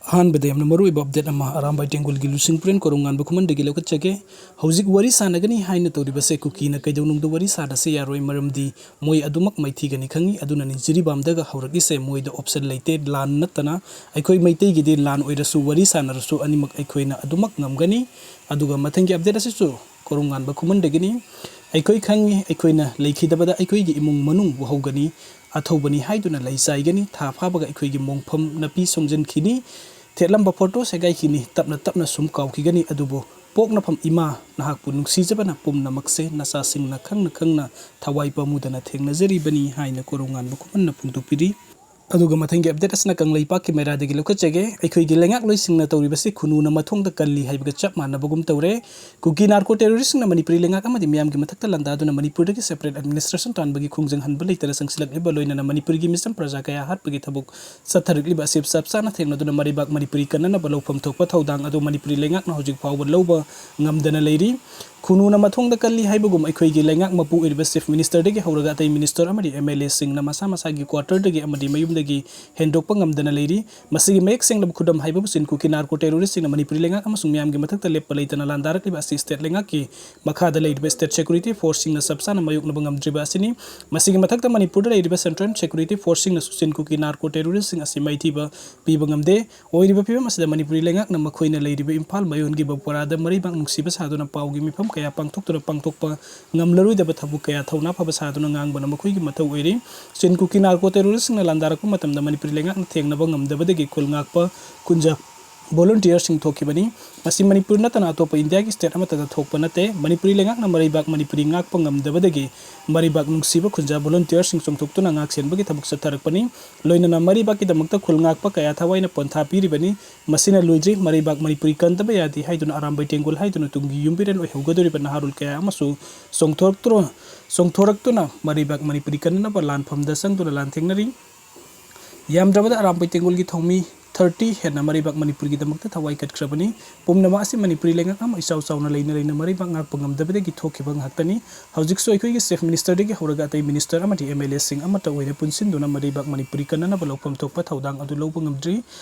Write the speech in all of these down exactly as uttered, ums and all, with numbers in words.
ꯑꯍꯥꯟꯕꯗ ꯌꯥꯝꯅ ꯃꯔꯨꯑꯣꯏꯕ ꯑꯞꯗꯦꯠ ꯑꯃ ꯑꯔꯥꯝꯕꯥꯏ ꯇꯦꯡꯒꯣꯜꯒꯤ ꯂꯨꯆꯤꯡ ꯄꯨꯔꯦꯟ ꯀꯣꯔꯣꯡꯉꯥꯟꯕ ꯈꯨꯃꯟꯗꯒꯤ ꯂꯧꯈꯠꯆꯒꯦ꯫ ꯍꯧꯖꯤꯛ ꯋꯥꯔꯤ ꯁꯥꯟꯅꯒꯅꯤ ꯍꯥꯏꯅ ꯇꯧꯔꯤꯕꯁꯦ ꯀꯨꯀꯤꯅ ꯀꯩꯗꯧꯅꯨꯡꯗ ꯋꯥꯔꯤ ꯁꯥꯟꯅꯁꯦ ꯌꯥꯔꯣꯏ, ꯃꯔꯝꯗꯤ ꯃꯣꯏ ꯑꯗꯨꯃꯛ ꯃꯥꯏꯊꯤꯒꯅꯤ ꯈꯪꯉꯤ꯫ ꯑꯗꯨꯅꯅꯤ ꯖꯤꯔꯤꯕꯥꯝꯗꯒ ꯍꯧꯔꯛꯂꯤꯁꯦ꯫ ꯃꯣꯏꯗ ꯑꯣꯞꯁꯟ ꯂꯩꯇꯦ꯫ ꯂꯥꯟ ꯅꯠꯇꯅ ꯑꯩꯈꯣꯏ ꯃꯩꯇꯩꯒꯤꯗꯤ ꯂꯥꯟ ꯑꯣꯏꯔꯁꯨ ꯋꯥꯔꯤ ꯁꯥꯟꯅꯔꯁꯨ ꯑꯅꯤꯃꯛ ꯑꯩꯈꯣꯏꯅ ꯑꯗꯨꯃꯛ ꯉꯝꯒꯅꯤ꯫ ꯑꯗꯨꯒ ꯃꯊꯪꯒꯤ ꯑꯞꯗꯦꯠ ꯑꯁꯤꯁꯨ ꯀꯣꯔꯣꯡꯉꯥꯟꯕ ꯈꯨꯃꯟꯗꯒꯤꯅꯤ꯫ ꯑꯩꯈꯣꯏ ꯈꯪꯉꯤ, ꯑꯩꯈꯣꯏꯅ ꯂꯩꯈꯤꯗꯕꯗ ꯑꯩꯈꯣꯏꯒꯤ ꯏꯃꯨꯡ ꯃꯅꯨꯡ ꯋꯥꯍꯧꯒꯅꯤ꯫ ꯑꯊꯧꯕꯅꯤ ꯍꯥꯏꯗꯨꯅ ꯂꯩ ꯆꯥꯏꯒꯅꯤ꯫ ꯊꯥ ꯐꯥꯕꯒ ꯑꯩꯈꯣꯏꯒꯤ ꯃꯣꯡꯐꯝ ꯅꯥꯄꯤ ꯁꯣꯡꯖꯤꯟꯈꯤꯅꯤ꯫ ꯊꯦꯠꯂꯝꯕ ꯐꯣꯇꯣ ꯁꯦꯒꯥꯏꯈꯤꯅꯤ꯫ ꯇꯞꯅ ꯇꯞꯅ ꯁꯨꯝ ꯀꯥꯎꯈꯤꯒꯅꯤ꯫ ꯑꯗꯨꯕꯨ ꯄꯣꯛꯅꯐꯝ ꯏꯃꯥ, ꯅꯍꯥꯛꯄꯨ ꯅꯨꯡꯁꯤꯖꯕꯅ ꯄꯨꯝꯅꯃꯛꯁꯦ ꯅꯆꯥꯁꯤꯡꯅ ꯈꯪꯅ ꯈꯪꯅ ꯊꯋꯥꯏ ꯄꯥꯝꯃꯨꯗꯅ ꯊꯦꯡꯅꯖꯔꯤꯕꯅꯤ ꯍꯥꯏꯅ ꯀꯣꯔꯣꯡꯉꯥꯟꯕ ꯈꯨꯃꯟꯅ ꯐꯣꯡꯗꯣꯛꯄꯤꯔꯤ꯫ ꯑꯗꯨꯒ ꯃꯊꯪꯒꯤ ꯑꯞꯗꯦꯠ ꯑꯁꯤꯅ ꯀꯪꯂꯩꯄꯥꯛꯀꯤ ꯃꯩꯔꯥꯗꯒꯤ ꯂꯧꯈꯠꯆꯒꯦ꯫ ꯑꯩꯈꯣꯏꯒꯤ ꯂꯩꯉꯥꯛꯂꯣꯏꯁꯤꯡꯅ ꯇꯧꯔꯤꯕꯁꯤ ꯈꯨꯅꯨꯅ ꯃꯊꯣꯡꯗ ꯀꯜꯂꯤ ꯍꯥꯏꯕꯒ ꯆꯞ ꯃꯥꯟꯅꯕꯒꯨꯝ ꯇꯧꯔꯦ꯫ ꯀꯨꯀꯤ ꯅꯥꯔꯀꯣ ꯇꯦꯔꯣꯔꯤꯁꯁꯤꯡꯅ ꯃꯅꯤꯄꯨꯔꯤ ꯂꯩꯉꯥꯛ ꯑꯃꯗꯤ ꯃꯤꯌꯥꯝꯒꯤ ꯃꯊꯛꯇ ꯂꯥꯟꯗꯥꯗꯨꯅ ꯃꯅꯤꯄꯨꯔꯗꯒꯤ separate administration ꯇꯥꯟꯕꯒꯤ ꯈꯣꯡꯖꯪ ꯍꯟꯕ ꯂꯩꯇꯅ ꯆꯪꯁꯤꯜꯂꯛꯂꯤꯕ, ꯂꯣꯏꯅꯅ ꯃꯅꯤꯄꯨꯔꯒꯤ ꯃꯤꯆꯝ ꯄ꯭ꯔꯖꯥ ꯀꯌꯥ ꯍꯥꯠꯄꯒꯤ ꯊꯕꯛ ꯆꯠꯊꯔꯛꯂꯤꯕ ꯑꯁꯤ ꯆꯞ ꯆꯥꯅ ꯊꯦꯡꯅꯗꯨꯅ ꯃꯔꯩꯕꯥꯛ ꯃꯅꯤꯄꯨꯔꯤ ꯀꯟꯅꯅꯕ ꯂꯧꯐꯝ ꯊꯣꯛꯄ ꯊꯧꯗꯥꯡ ꯑꯗꯨ ꯃꯅꯤꯄꯨꯔꯤ ꯂꯩꯉꯥꯛꯅ ꯍꯧꯖꯤꯛ ꯐꯥꯎꯕ ꯂꯧꯕ ꯉꯝꯗꯅ ꯂꯩꯔꯤ꯫ ꯈꯨꯅꯨꯅ ꯃꯊꯣꯡꯗ ꯀꯜꯂꯤ ꯍꯥꯏꯕꯒꯨꯝ ꯑꯩꯈꯣꯏꯒꯤ ꯂꯩꯉꯥꯛ ꯃꯄꯨ ꯑꯣꯏꯔꯤꯕ Chief Ministerꯗꯒꯤ ꯍꯧꯔꯒ ꯑꯇꯩ Minister ꯑꯃꯗꯤ MLAꯁꯤꯡꯅ ꯃꯁꯥ ꯃꯁꯥꯒꯤ quarterꯗꯒꯤ ꯑꯃꯗꯤ ꯃꯌꯨꯝꯗꯒꯤ ꯍꯦꯟꯗꯣꯛꯄ ꯉꯝꯗꯅ ꯂꯩꯔꯤ꯫ ꯃꯁꯤꯒꯤ ꯃꯌꯦꯛ ꯁꯦꯡꯂꯕ ꯈꯨꯗꯝ ꯍꯥꯏꯕꯕꯨ ꯆꯤꯟ ꯀꯨꯀꯤ ꯅꯥꯔꯀꯣ ꯇꯦꯔꯣꯔꯤꯁꯁꯤꯡꯅ ꯃꯅꯤꯄꯨꯔꯤ ꯂꯩꯉꯥꯛ ꯑꯃꯁꯨꯡ ꯃꯤꯌꯥꯝꯒꯤ ꯃꯊꯛꯇ ꯂꯦꯞꯄ ꯂꯩꯇꯅ ꯂꯥꯟꯗꯥꯔꯛꯂꯤꯕ ꯑꯁꯤ state ꯂꯩꯉꯥꯛꯀꯤ ꯃꯈꯥꯗ ꯂꯩꯔꯤꯕ state security forceꯁꯤꯡꯅ ꯆꯞ ꯆꯥꯅ ꯃꯥꯌꯣꯛꯅꯕ ꯉꯝꯗ꯭ꯔꯤꯕ ꯑꯁꯤꯅꯤ꯫ ꯃꯁꯤꯒꯤ ꯃꯊꯛꯇ ꯃꯅꯤꯄꯨꯔꯗ ꯂꯩꯔꯤꯕ central security forceꯁꯤꯡꯅꯁꯨ ꯆꯤꯟ ꯀꯨꯀꯤ ꯅꯥꯔꯀꯣ ꯇꯦꯔꯣꯔꯤꯁꯁꯤꯡ ꯑꯁꯤ ꯃꯥꯏꯊꯤꯕ ꯄꯤꯕ ꯉꯝꯗꯦ꯫ ꯑꯣꯏꯔꯤꯕ ꯐꯤꯕꯝ ꯑꯁꯤꯗ ꯃꯅꯤꯄꯨꯔꯤ ꯂꯩꯉꯥꯛꯅ ꯃꯈꯣꯏꯅ ꯂꯩꯔꯤꯕ ꯏꯝꯐꯥꯜ ꯃꯌꯣꯟꯒꯤ ꯕꯣꯄꯣꯔꯥꯗ ꯃꯔꯩꯕꯥꯛ ꯅꯨꯡꯁꯤꯕ ꯁꯥꯗꯨꯅ ꯄꯥꯎꯒꯤ ꯃꯤꯐꯝ ꯀꯌꯥ ꯄꯥꯡꯊꯣꯛꯇꯨꯅ ꯄꯥꯡꯊꯣꯛꯄ ꯉꯝꯂꯔꯣꯏꯗꯕ ꯊꯕꯛ ꯀꯌꯥ ꯊꯧꯅꯥ ꯐꯕ ꯁꯥꯗꯨꯅ ꯉꯥꯡꯕꯅ ꯃꯈꯣꯏꯒꯤ ꯃꯊꯧ ꯑꯣꯏꯔꯤ꯫ ꯆꯤꯟ ꯀꯨꯀꯤ ꯅꯥꯔꯀꯣ ꯇꯦꯔꯣꯔꯤꯁꯁꯤꯡꯅ ꯂꯥꯟꯗꯥꯔꯛꯄ ꯃꯇꯝꯗ ꯃꯅꯤꯄꯨꯔꯤ ꯂꯩꯉꯥꯛꯅ ꯊꯦꯡꯅꯕ ꯉꯝꯗꯕꯗꯒꯤ ꯈꯨꯜ ꯉꯥꯛꯄ ꯀꯨꯟꯖꯥ volunteerꯁꯤꯡ ꯊꯣꯛꯈꯤꯕꯅꯤ꯫ ꯃꯁꯤ ꯃꯅꯤꯄꯨꯔ ꯅꯠꯇꯅ ꯑꯇꯣꯞꯄ ꯏꯟꯗꯤꯌꯥꯒꯤ state ꯑꯃꯠꯇꯗ ꯊꯣꯛꯄ ꯅꯠꯇꯦ꯫ ꯃꯅꯤꯄꯨꯔꯤ ꯂꯩꯉꯥꯛꯅ ꯃꯔꯩꯕꯥꯛ ꯃꯅꯤꯄꯨꯔꯤ ꯉꯥꯛꯄ ꯉꯝꯗꯕꯗꯒꯤ ꯃꯔꯩꯕꯥꯛ ꯅꯨꯡꯁꯤꯕ ꯈꯨꯟꯖꯥ volunteerꯁꯤꯡ ꯆꯣꯡꯊꯣꯛꯇꯨꯅ ꯉꯥꯛꯁꯦꯟꯕꯒꯤ ꯊꯕꯛ ꯆꯠꯊꯔꯛꯄꯅꯤ꯫ ꯂꯣꯏꯅꯅ ꯃꯔꯩꯕꯥꯛꯀꯤꯗꯃꯛꯇ ꯈꯨꯜ ꯉꯥꯛꯄ ꯀꯌꯥ ꯊꯋꯥꯏꯅ ꯄꯣꯟꯊꯥ ꯄꯤꯔꯤꯕꯅꯤ꯫ ꯃꯁꯤꯅ ꯂꯣꯏꯗ꯭ꯔꯤ꯫ ꯃꯔꯩꯕꯥꯛ ꯃꯅꯤꯄꯨꯔꯤ ꯀꯟꯗꯕ ꯌꯥꯗꯦ ꯍꯥꯏꯗꯨꯅ ꯑꯔꯥꯝꯕꯥꯏ ꯇꯦꯡꯒꯣꯜ ꯍꯥꯏꯗꯨꯅ ꯇꯨꯡꯒꯤ ꯌꯨꯝꯕꯤꯔꯦꯟ ꯑꯣꯏꯍꯧꯒꯗꯧꯔꯤꯕ ꯅꯍꯥꯔꯣꯜ ꯀꯌꯥ ꯑꯃꯁꯨ ꯆꯣꯡꯊꯣꯔꯛꯇꯨꯅ, ꯆꯣꯡꯊꯣꯔꯛꯇꯨꯅ ꯃꯔꯩꯕꯥꯛ ꯃꯅꯤꯄꯨꯔꯤ ꯀꯟꯅꯅꯕ ꯂꯥꯟꯐꯝꯗ ꯆꯪꯗꯨꯅ ꯂꯥꯟꯊꯦꯡꯅꯔꯤ꯫ ꯌꯥꯝꯗ꯭ꯔꯕꯗ ꯑꯔꯥꯝꯕꯥꯏ ꯇꯦꯡꯒꯣꯜꯒꯤ ꯊꯧꯃꯤ ꯊꯥꯔꯇꯤ ꯍꯦꯟꯅ ꯃꯔꯩꯕꯥꯛ ꯃꯅꯤꯄꯨꯔꯒꯤꯗꯃꯛꯇ ꯊꯋꯥꯏ ꯀꯠꯈ꯭ꯔꯕꯅꯤ꯫ ꯄꯨꯝꯅꯃꯛ ꯑꯁꯤ ꯃꯅꯤꯄꯨꯔꯤ ꯂꯩꯉꯥꯛ ꯑꯃ ꯏꯆꯥꯎ ꯆꯥꯎꯅ ꯂꯩꯅ ꯂꯩꯅ ꯃꯔꯩꯕꯥꯛ ꯉꯥꯛꯄ ꯉꯝꯗꯕꯗꯒꯤ ꯊꯣꯛꯈꯤꯕ ꯉꯥꯛꯇꯅꯤ꯫ ꯍꯧꯖꯤꯛꯁꯨ ꯑꯩꯈꯣꯏꯒꯤ Chief Ministerꯗꯒꯤ ꯍꯧꯔꯒ ꯑꯇꯩ Minister ꯑꯃꯗꯤ MLAꯁꯤꯡ ꯑꯃꯠꯇ ꯑꯣꯏꯅ ꯄꯨꯟꯁꯤꯟꯗꯨꯅ ꯃꯔꯩꯕꯥꯛ ꯃꯅꯤꯄꯨꯔꯤ ꯀꯟꯅꯅꯕ ꯂꯧꯐꯝ ꯊꯣꯛꯄ ꯊꯧꯗꯥꯡ ꯑꯗꯨ ꯂꯧꯕ ꯉꯝꯗ꯭ꯔꯤ꯫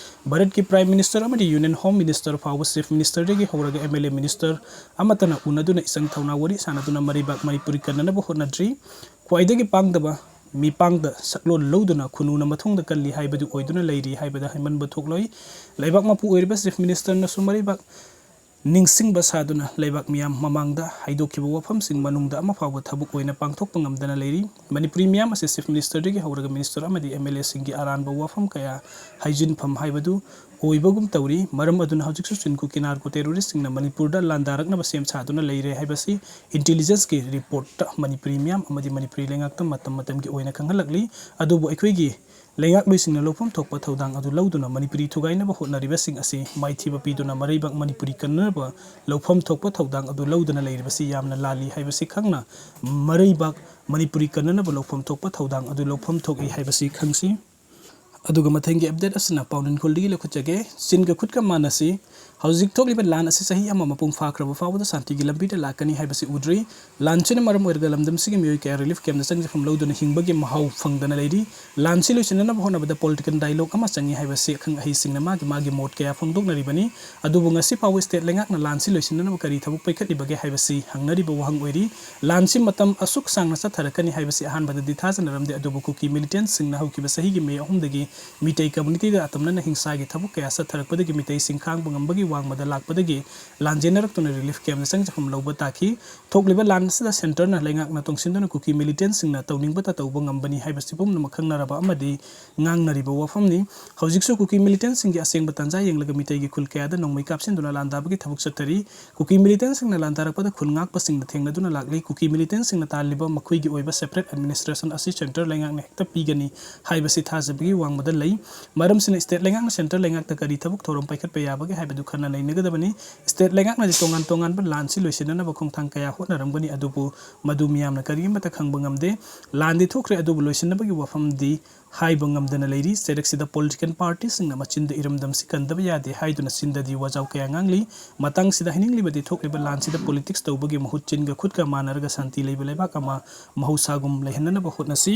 ꯚꯥꯔꯠꯀꯤ Prime Minister ꯑꯃꯗꯤ Union Home Minister ꯐꯥꯎꯕ Chief Ministerꯗꯒꯤ ꯍꯧꯔꯒ MLA Minister ꯑꯃꯠꯇꯅ ꯎꯅꯗꯨꯅ ꯏꯆꯪ ꯊꯧꯅꯥ ꯋꯥꯔꯤ ꯁꯥꯟꯅꯗꯨꯅ ꯃꯔꯩꯕꯥꯛ ꯃꯅꯤꯄꯨꯔꯤ ꯀꯟꯅꯅꯕ ꯍꯣꯠꯅꯗ꯭ꯔꯤ꯫ ꯈ꯭ꯋꯥꯏꯗꯒꯤ ꯄꯥꯡꯗꯕ ꯃꯤꯄꯥꯡꯗ ꯁꯛꯂꯣꯟ ꯂꯧꯗꯨꯅ ꯈꯨꯅꯨꯅ ꯃꯊꯨꯡꯗ ꯀꯜꯂꯤ ꯍꯥꯏꯕꯗꯨ ꯑꯣꯏꯗꯨꯅ ꯂꯩꯔꯤ ꯍꯥꯏꯕꯗ ꯍꯥꯏꯃꯟꯕ ꯊꯣꯛꯂꯣꯏ꯫ ꯂꯩꯕꯥꯛ ꯃꯄꯨ ꯑꯣꯏꯔꯤꯕ Chief Ministerꯅꯁꯨ ꯃꯔꯩꯕꯥꯛ ꯅꯤꯡꯁꯤꯡꯕ ꯁꯥꯗꯨꯅ ꯂꯩꯕꯥꯛ ꯃꯤꯌꯥꯝ ꯃꯃꯥꯡꯗ ꯍꯥꯏꯗꯣꯛꯈꯤꯕ ꯋꯥꯐꯝꯁꯤꯡ ꯃꯅꯨꯡꯗ ꯑꯃ ꯐꯥꯎꯕ ꯊꯕꯛ ꯑꯣꯏꯅ ꯄꯥꯡꯊꯣꯛꯄ ꯉꯝꯗꯅ ꯂꯩꯔꯤ꯫ ꯃꯅꯤꯄꯨꯔꯤ ꯃꯤꯌꯥꯝ ꯑꯁꯤ Chief Ministerꯗꯒꯤ ꯍꯧꯔꯒ Minister ꯑꯃꯗꯤ MLAꯁꯤꯡꯒꯤ ꯑꯔꯥꯟꯕ ꯋꯥꯐꯝ ꯀꯌꯥ ꯍꯥꯏꯖꯤꯟꯐꯝ ꯍꯥꯏꯕꯗꯨ ꯑꯣꯏꯕꯒꯨꯝ ꯇꯧꯔꯤ꯫ ꯃꯔꯝ ꯑꯗꯨꯅ ꯍꯧꯖꯤꯛꯁꯨ ꯆꯤꯟꯀꯨꯀꯤ narco terroristꯁꯤꯡꯅ ꯃꯅꯤꯄꯨꯔꯗ ꯂꯥꯟꯗꯥꯔꯛꯅꯕ ꯁꯦꯝ ꯁꯥꯗꯨꯅ ꯂꯩꯔꯦ ꯍꯥꯏꯕꯁꯤ intelligenceꯀꯤ reportꯇ ꯃꯅꯤꯄꯨꯔꯤ ꯃꯤꯌꯥꯝ ꯑꯃꯗꯤ ꯃꯅꯤꯄꯨꯔꯤ ꯂꯩꯉꯥꯛꯇ ꯃꯇꯝ ꯃꯇꯝꯒꯤ ꯑꯣꯏꯅ ꯈꯪꯍꯜꯂꯛꯂꯤ꯫ ꯑꯗꯨꯕꯨ ꯑꯩꯈꯣꯏꯒꯤ ꯂꯩꯉꯥꯛꯂꯣꯏꯁꯤꯡꯅ ꯂꯧꯐꯝ ꯊꯣꯛꯄ ꯊꯧꯗꯥꯡ ꯑꯗꯨ ꯂꯧꯗꯨꯅ ꯃꯅꯤꯄꯨꯔꯤ ꯊꯨꯒꯥꯏꯅꯕ ꯍꯣꯠꯅꯔꯤꯕꯁꯤꯡ ꯑꯁꯤ ꯃꯥꯏꯊꯤꯕ ꯄꯤꯗꯨꯅ ꯃꯔꯩꯕꯥꯛ ꯃꯅꯤꯄꯨꯔꯤ ꯀꯟꯅꯅꯕ ꯂꯧꯐꯝ ꯊꯣꯛꯄ ꯊꯧꯗꯥꯡ ꯑꯗꯨ ꯂꯧꯗꯨꯅ ꯂꯩꯔꯤꯕꯁꯤ ꯌꯥꯝꯅ ꯂꯥꯜꯂꯤ ꯍꯥꯏꯕꯁꯤ ꯈꯪꯅ ꯃꯔꯩꯕꯥꯛ ꯃꯅꯤꯄꯨꯔꯤ ꯀꯟꯅꯅꯕ ꯂꯧꯐꯝ ꯊꯣꯛꯄ ꯊꯧꯗꯥꯡ ꯑꯗꯨ ꯂꯧꯐꯝ ꯊꯣꯛꯏ ꯍꯥꯏꯕꯁꯤ ꯈꯪꯁꯤ꯫ ꯑꯗꯨꯒ ꯃꯊꯪꯒꯤ update ꯑꯁꯤꯅ ꯄꯥꯎꯅꯤꯡꯈꯣꯜꯗꯒꯤ ꯂꯧꯈꯠꯆꯒꯦ꯫ ꯆꯤꯟꯒ ꯈꯨꯠꯀ ꯃꯥꯟꯅꯁꯤ꯫ ꯍꯧꯖꯤꯛ ꯊꯣꯛꯂꯤꯕ ꯂꯥꯟ ꯑꯁꯤ ꯆꯍꯤ ꯑꯃ ꯃꯄꯨꯡ ꯐꯥꯈ꯭ꯔꯕ ꯐꯥꯎꯕꯗ ꯁꯥꯟꯇꯤꯒꯤ ꯂꯝꯕꯤꯗ ꯂꯥꯛꯀꯅꯤ ꯍꯥꯏꯕꯁꯤ ꯎꯗ꯭ꯔꯤ꯫ ꯂꯥꯟꯁꯤꯅ ꯃꯔꯝ ꯑꯣꯏꯔꯒ ꯂꯝꯗꯝꯁꯤꯒꯤ ꯃꯤꯑꯣꯏ ꯀꯌꯥ relief campꯇ ꯆꯪꯖꯐꯝ ꯂꯧꯗꯨꯅ ꯍꯤꯡꯕꯒꯤ ꯃꯍꯥꯎ ꯐꯪꯗꯅ ꯂꯩꯔꯤ꯫ ꯂꯥꯟꯁꯤ ꯂꯣꯏꯁꯤꯟꯅꯅꯕ ꯍꯣꯠꯅꯕꯗ political dialogue ꯑꯃ ꯆꯪꯏ ꯍꯥꯏꯕꯁꯤ ꯑꯈꯪ ꯑꯍꯩꯁꯤꯡꯅ ꯃꯥꯒꯤ ꯃꯥꯒꯤ ꯃꯣꯠ ꯀꯌꯥ ꯐꯣꯡꯗꯣꯛꯅꯔꯤꯕꯅꯤ꯫ ꯑꯗꯨꯕꯨ ꯉꯁꯤ ꯐꯥꯎꯕ state ꯂꯩꯉꯥꯛꯅ ꯂꯥꯟꯁꯤ ꯂꯣꯏꯁꯤꯟꯅꯅꯕ ꯀꯔꯤ ꯊꯕꯛ ꯄꯥꯏꯈꯠꯂꯤꯕꯒꯦ ꯍꯥꯏꯕꯁꯤ ꯍꯪꯅꯔꯤꯕ ꯋꯥꯍꯪ ꯑꯣꯏꯔꯤ꯫ ꯂꯥꯟꯁꯤ ꯃꯇꯝ ꯑꯁꯨꯛ ꯁꯥꯡꯅ ꯆꯠꯊꯔꯛꯀꯅꯤ ꯍꯥꯏꯕꯁꯤ ꯑꯍꯥꯟꯕꯗꯗꯤ ꯊꯥꯖꯅꯔꯝꯗꯦ, ꯑꯗꯨꯕꯨ ꯀꯨꯀꯤ militantꯁꯤꯡꯅ ꯍꯧꯈꯤꯕ ꯆꯍꯤꯒꯤ ꯃꯦ ꯑꯍꯨꯝꯗꯒꯤ ꯃꯤꯇꯩ communityꯗ ꯑꯇꯝꯅꯅ ꯍꯤꯡꯁꯥꯒꯤ ꯊꯕꯛ ꯀꯌꯥ ꯆꯠꯊꯔꯛꯄꯗꯒꯤ ꯃꯤꯇꯩꯁꯤꯡ ꯈꯥꯡꯕ ꯉꯝꯕꯒꯤ ꯋꯥꯡꯃꯗ ꯂꯥꯛꯄꯗꯒꯤ ꯂꯥꯟꯖꯦꯟꯅꯔꯛꯇꯨꯅ relief campꯇ ꯆꯪꯖꯐꯝ ꯂꯧꯕ ꯇꯥꯈꯤ꯫ ꯊꯣꯛꯂꯤꯕ ꯂꯥꯟ ꯑꯁꯤꯗ centreꯅ ꯂꯩꯉꯥꯛꯅ ꯇꯣꯡꯁꯤꯟꯗꯨꯅ ꯀꯨꯀꯤ militantꯁꯤꯡꯅ ꯇꯧꯅꯤꯡꯕꯇ ꯇꯧꯕ ꯉꯝꯕꯅꯤ ꯍꯥꯏꯕꯁꯤ ꯄꯨꯝꯅꯃꯛ ꯈꯪꯅꯔꯕ ꯑꯃꯗꯤ ꯉꯥꯡꯅꯔꯤꯕ ꯋꯥꯐꯝꯅꯤ꯫ ꯍꯧꯖꯤꯛꯁꯨ ꯀꯨꯀꯤ militantꯁꯤꯡꯒꯤ ꯑꯁꯦꯡꯕ ꯇꯥꯟꯖꯥ ꯌꯦꯡꯂꯒ ꯃꯤꯇꯩꯒꯤ ꯈꯨꯜ ꯀꯌꯥꯗ ꯅꯣꯡꯃꯩ ꯀꯥꯞꯁꯤꯟꯗꯨꯅ ꯂꯥꯟꯗꯥꯕꯒꯤ ꯊꯕꯛ ꯆꯠꯊꯔꯤ꯫ ꯀꯨꯀꯤ militantꯁꯤꯡꯅ ꯂꯥꯟꯗꯥꯔꯛꯄꯗ ꯈꯨꯜ ꯉꯥꯛꯄꯁꯤꯡꯅ ꯊꯦꯡꯅꯗꯨꯅ ꯂꯥꯛꯂꯤ꯫ ꯀꯨꯀꯤ militantꯁꯤꯡꯅ ꯇꯥꯜꯂꯤꯕ ꯃꯈꯣꯏꯒꯤ ꯑꯣꯏꯕ separate administration ꯑꯁꯤ centre ꯂꯩꯉꯥꯛꯅ ꯍꯦꯛꯇ ꯄꯤꯒꯅꯤ ꯍꯥꯏꯕꯁꯤ ꯊꯥꯖꯕꯒꯤ ꯋꯥꯡꯃꯗ ꯂꯩ꯫ ꯃꯔꯝꯁꯤꯅ state ꯂꯩꯉꯥꯛꯅ centre ꯂꯩꯉꯥꯛꯇ ꯀꯔꯤ ꯊꯕꯛ ꯊꯧꯔꯝ ꯄꯥꯏꯈꯠꯄ ꯌꯥꯕꯒꯦ ꯍꯥꯏꯕꯗꯨ ꯈꯟꯅ ꯅꯩꯅꯒꯗꯕꯅꯤ꯫ State ꯂꯩꯉꯥꯛꯅꯗꯤ ꯇꯣꯉꯥꯟ ꯇꯣꯉꯥꯟꯕ ꯂꯥꯟꯁꯤ ꯂꯣꯏꯁꯤꯟꯅꯅꯕ ꯈꯣꯡꯊꯥꯡ ꯀꯌꯥ ꯍꯣꯠꯅꯔꯝꯒꯅꯤ, ꯑꯗꯨꯕꯨ ꯃꯗꯨ ꯃꯤꯌꯥꯝꯅ ꯀꯔꯤꯃꯠꯇ ꯈꯪꯕ ꯉꯝꯗꯦ꯫ ꯂꯥꯟꯗꯤ ꯊꯣꯛꯈ꯭ꯔꯦ, ꯑꯗꯨꯕꯨ ꯂꯣꯏꯁꯤꯟꯅꯕꯒꯤ ꯋꯥꯐꯝꯗꯤ ꯍꯥꯏꯕ ꯉꯝꯗꯅ ꯂꯩꯔꯤ꯫ ꯆꯩꯔꯛꯁꯤꯗ political partyꯁꯤꯡꯅ ꯃꯆꯤꯟꯗ ꯏꯔꯝꯗꯝꯁꯤ ꯀꯟꯗꯕ ꯌꯥꯗꯦ ꯍꯥꯏꯗꯨꯅ ꯆꯤꯟꯗꯗꯤ ꯋꯥꯖꯥꯎ ꯀꯌꯥ ꯉꯥꯡꯂꯤ꯫ ꯃꯇꯥꯡꯁꯤꯗ ꯍꯥꯏꯅꯤꯡꯂꯤꯕꯗꯤ, ꯊꯣꯛꯂꯤꯕ ꯂꯥꯟꯁꯤꯗ politics ꯇꯧꯕꯒꯤ ꯃꯍꯨꯠ ꯆꯤꯟꯒ ꯈꯨꯠꯀ ꯃꯥꯟꯅꯔꯒ ꯁꯥꯟꯇꯤ ꯂꯩꯕ ꯂꯩꯕꯥꯛ ꯑꯃ ꯃꯍꯧꯁꯥꯒꯨꯝ ꯂꯩꯍꯟꯅꯅꯕ ꯍꯣꯠꯅꯁꯤ꯫